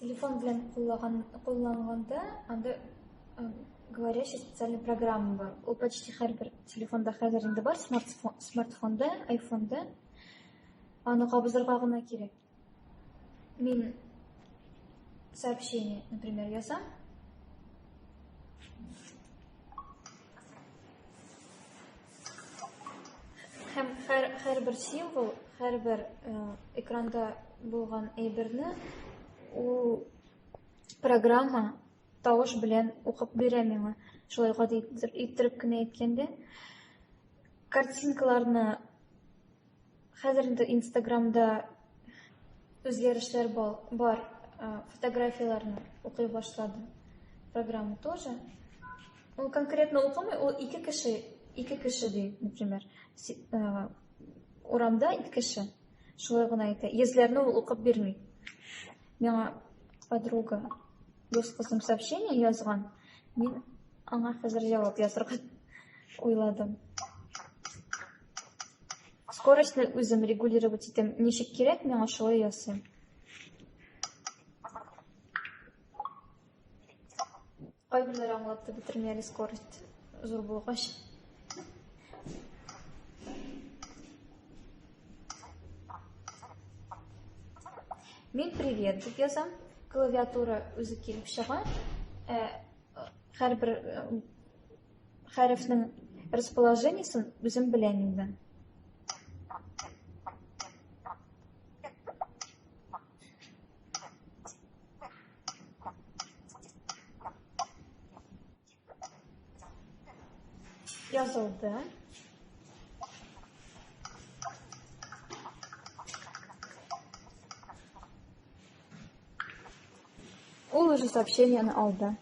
Телефон белән кулланганда анда говорящая специальная программа бар. Ул почти һәрбер телефонда хәзер инде бар, смартфонда, айфонда. Аны кабызырга гына кирәк. Мин сообщение, например, язам. Һәм һәрбер символ, һәрбер экранда булган әйберне ул программа тавыш белән укып бирә миңа. Шулай гади иттереп кенә әйткәндә, картинкаларны хәзер инде Инстаграмда үзгәрешләр бар, фотографияләрне укый башлады. Программа тоже. Ул конкретно укымый, ул ике кеше, ике кеше ди, например. Урамда ике кеше. Шулай гына әйтә. Йөзләрне ул укып бирми. Миңа подруга, дус кызым сообщение язган. Мин аңа хәзер җавап язырга уйладым. Скоростьны үзем регулировать итәм. Ничек кирәк, миңа шулай ясыйм. Кайберләре аңлап та бетерми әле скорость зур булгач. Мин привет дип язам. Клавиатура үзе килеп чыга. Һәрбер хәрефнең расположениесен үзем беләм инде. Язылды. Ул уже сообщениене алды.